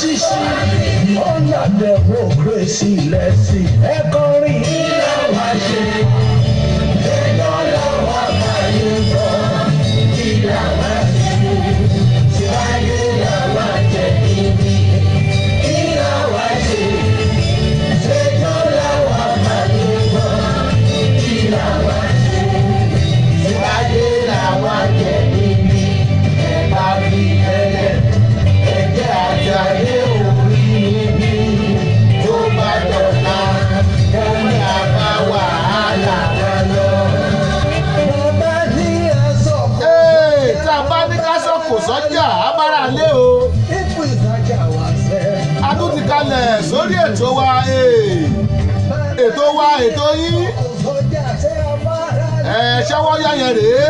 Hypocrisy under democracy. Lẹ́sìn ẹ kọrin. Kí làwa ṣe? Ẹjọ́ làwa fàyè gbọ́. Kí làwa ṣe? Ṣèwáyé làwa jẹ níbí. Kí làwa ṣe? Ẹjọ́ làwa fàyè gbọ́. Kí làwa ṣe? Ṣèwáyé làwa jẹ níbí. Ẹ bá fi tẹ́lẹ̀. Ẹ̀jẹ̀ àjàyè orí níbí. Tó bá dọ̀la, ẹ̀mí àbá wàhálà wọn lọ. Bàbá ní aṣọ kò Ee, tá a bá ní ká sọ̀kò sọ́jà abára lé o. Ipò ìtajà wà sẹ́. A tún ti kalẹ̀ sórí ètò wa, ètò wa, ètò yín. Sọ́jà tẹ́ abára Ẹ̀ ṣọwọ́ yáyẹn rèé.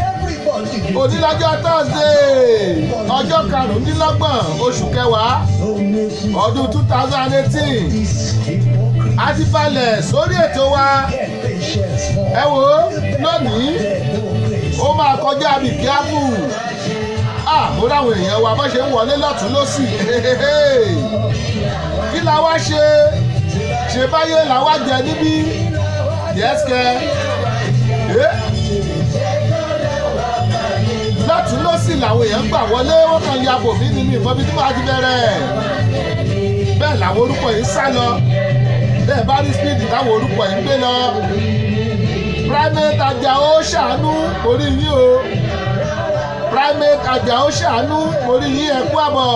Everybody. Onílọ́jọ́ Thursday, ọjọ́ 25, oṣù kẹwàá, ọdún 2018. A ti balẹ̀ sórí ètò wa. Ẹ wo, lónìí ó máa kọjá àbíkíáfù. Ah, mo ráwọn èèyàn wa bó ṣe ń wọlé lọ́tún lọ́sì. Kí la wá ṣe? Ṣe báyé la wá jẹ níbí? Yẹ́sìkẹ́ lọ́tún lọ́sì làwọn èèyàn gbà wọlé. Wọ́n kàn ya bò mí nínú ìmọ̀ bí tí wọ́n á ti bẹ̀rẹ̀. Bẹ́ẹ̀ làwọn orúkọ yìí sá lọ. Bẹ́ẹ̀ bá rí speed táwọn orúkọ yìí ń gbé lọ. Primate Àjàó ṣàánú orí yín o. Primate Àjàó ṣàánú orí yín, ẹ kú àbọ̀.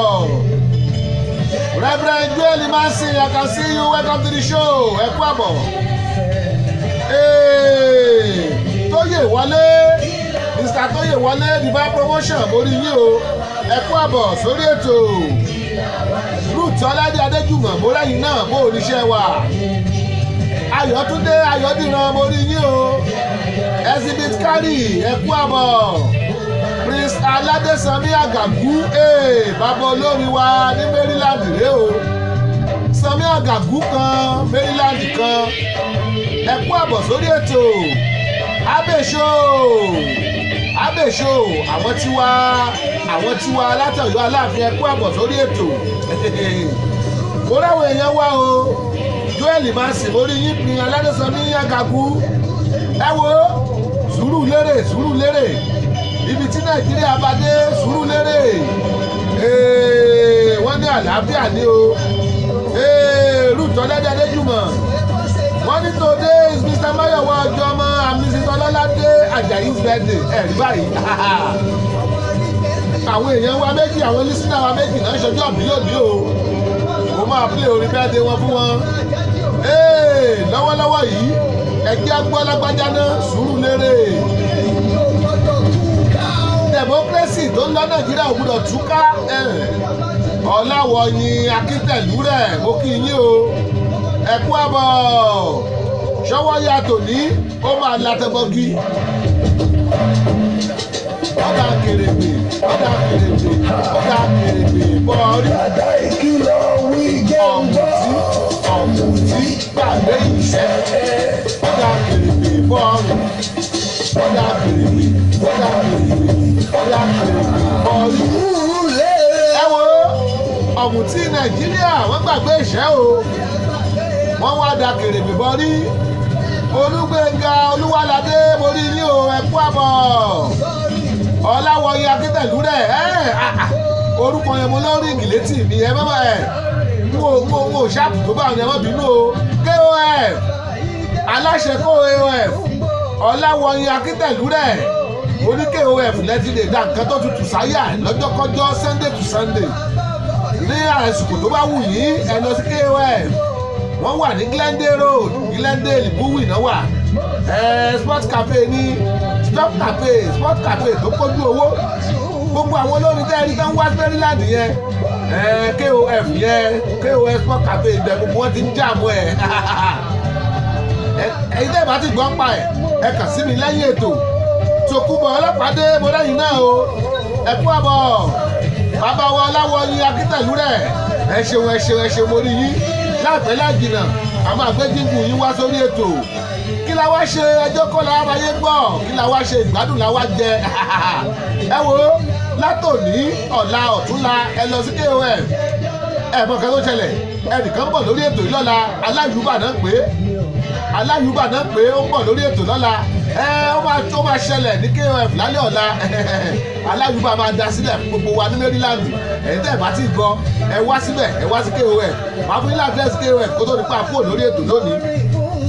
Reverend Joel Manson, I can see you. Welcome to the show. Ẹ kú àbọ̀. Tóyè wọlé, Mr Tóyè wọlé, Divine Promotion, mo rí yín o. Ẹ kú àbọ̀ sórí ètò. Ruth Ọládé Adéjùmọ̀, mo rẹ́yìn náà. Bó oníṣẹ́ wa. Ayọ̀túndé Ayọ̀dìran, mo rí yín o. Exhibit Carry, ẹ kú àbọ̀. Prince Aládésanmí Àgàgú, bàbá olórin wa ní Maryland rèé o. Sanmi Àgàgú kan Maryland kan, ẹ kú àbọ̀ sórí ètò. Abèṣó, Abèṣó, àwọn tiwa, àwọn tiwa látọ̀yọ́ Aláàfin, ẹ kú àbọ̀ sórí ètò. Mo ráwọn èèyàn wá o. Joel Mansi, mo rí yín. Pin Aládésanmí Àgàgú. Ẹ wo, sùúrù lérè, sùúrù lérè. Ibi tí Nàìjíríà bá dé, sùúrù lérè. Wọ́n ní àlàáfíà ní o. Ruth Ọládé Adéjùmọ̀, wọ́n ní today is Mr Mayowa Ọjọ́mọ and Mrs Ọlọ́ládé Ajayi's birthday. Ẹ̀rí báyìí, àwọn èèyàn wa méjì, àwọn listener wa méjì náà ṣọjọ́ bí lónìí o. Mo máa play orin birthday wọn fún wọn lọ́wọ́lọ́wọ́ yìí. Ẹgbẹ́ agbọ́ lágbájá náà. Sùúrù lérè, democracy tó ń lọ Nàìjíríà ò gbúdọ̀ túká. Ọ̀làwọ̀yìn Akíntẹ̀lú rẹ̀, mo kí yín o. Ẹ kú àbọ̀. Ṣọwọ́ ya tòní, ó máa látẹ̀bọ́gí. Ọ̀dà kèrègbè, ọ̀dà kèrègbè, ọ̀dà kèrègbè bọ́ọ̀rí. Dàda ìkìlọ̀ wí jẹ́ ń gbọ́. Ọ̀mùtí, ọ̀mùtí gbàgbé ìṣẹ́. Ọ̀dà kèrègbè bọ́ọ̀rù, ọ̀dà kèrègbè, ọ̀dà kèrègbè, ọ̀dà kèrègbè bọ́ọ̀rù. Ẹ wo, ọ̀mùtí Nàìjíríà, wọ́n gbàgbé ìṣẹ́ o, wọ́n wá da kèrègbè bọ́rí. Olúgbénga Olúwaládé, mo rí yín o. Ẹ kú àbọ̀. Ọláwọyé Akíntẹ̀lú rẹ̀ ẹ́, orúkọ yẹn mo lórí ìgìlétì mi. Ẹ mọ́ ẹ n ò n ò n ò ṣáàpù tó bá wọn. Ẹ má bínú o. Kof, aláṣẹ KOF, Ọláwọyé Akíntẹ̀lú rẹ̀ oní KOF lẹ́tí lè dá nǹkan tó tutù sáyà lọ́jọ́kọ́jọ́, Sunday to Sunday, ní àsìkò tó bá wù yín. Ẹ lọ sí KOF, wọ́n wà ní Glendale Road, Glendale Bowie náà wà. Sport Cafe ní Stop Cafe, Sport Cafe tó kójú owó. Gbogbo àwọn olórin tẹ́ ẹni tó ń wá sí Maryland yẹn, KOF yẹn, KOF Sport Cafe, ibẹ̀ gbogbo wọn ti ń jàmú ẹ̀. Ẹ̀yin tẹ́ ẹ bá ti gbọ́ pa ẹ̀, ẹ kàn sí mi lẹ́yìn ètò. Tòkúbọ̀ Ọlọ́pàdé, mo lẹ́yìn náà o. Ẹ kú àbọ̀. Bàbá wa Ọláwọyìn Akíntẹ̀lú rẹ̀, ẹ ṣeun, ẹ ṣeun, ẹ ṣeun. Mo rí yín. Láìpẹ́ láì jìnnà, a máa gbé jingle yín wá sórí ètò. Kí la wá ṣe? Ẹjọ́ kọ́ la wáyé gbọ́. Kí la wá ṣe? Ìgbádùn la wá jẹ. Ẹ wo, látòní, ọ̀la, ọ̀túnla, ẹ lọ sí KOF. Ẹ mọ̀ kan tó ṣẹlẹ̀, ẹnìkan bọ̀ lórí ètò yìí lọ́la. Aláyùbá náà pé, aláyùbá náà pé ó ń bọ̀ lórí ètò lọ́la. Ẹ ó máa ṣẹlẹ̀ ní KOF lálẹ́ ọ̀la. Aláyùbá máa da sílẹ̀ fún gbogbo wa ní Maryland. Ẹ̀yin tẹ́ ẹ̀ bá ti gbọ́, ẹ wá síbẹ̀, ẹ wá sí KOF. Máa fún yín ládírẹ́sì KOF kó tó di pa kúrò lórí ètò lónìí.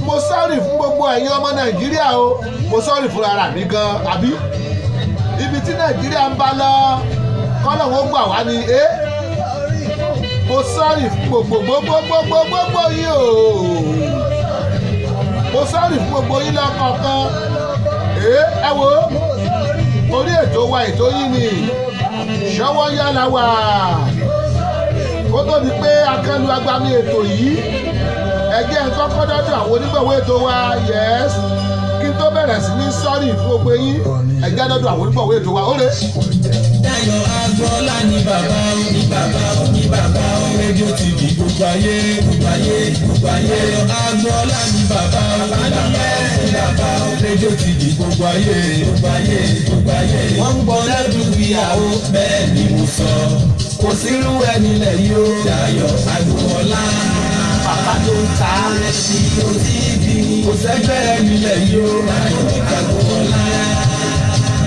Mo sorry fún gbogbo ẹ̀yin ọmọ Nàìjíríà o. Mo sorry fún ara mi gan, àbí ibi tí Nàìjíríà ń bá lọ kọ́lọ̀ wọn gbà wá ni. Ẹ́ mo sorry fún gbogbo gbogbo gbogbo gbogbo yín o. Mo sorry fún gbogbo yín lọ́kọ̀ọ̀kan. Ẹ wo orí ètò wa, ètò yín ni ṣọwọ́ yálà wà. Kó tó di pé akẹ́lu agbami ètò yìí, ẹ jẹ́ n kọ́kọ́ dọ́dọ̀ àwọn onígbọ̀wọ́ ètò wa. Yes, kí n tó bẹ̀rẹ̀ sí ní sorry fún gbogbo yín, ẹ jẹ́ dọ́dọ̀ àwọn onígbọ̀wọ́ ètò wa ó rè. Dayọ̀ Agboola ní bàbá ó, ní bàbá ó, ní bàbá ó. Rédíò TV gbogbo ayé, gbogbo ayé, gbogbo ayé. Dayọ̀ Agboola ní bàbá ó, ní bàbá ó, ní bàbá ó. Rédíò TV gbogbo ayé, gbogbo ayé, gbogbo ayé. Wọ́n ń gbọ́ lẹ́dùn ìyàwó, bẹ́ẹ̀ ni mo sọ. Kò sírú ẹni lẹ̀ yìí ó. Dayọ̀ Agboola. Bàbá tó ń ta rédíò TV. Kò sẹ́gbẹ́ ẹni lẹ̀ yìí ó. Dayọ̀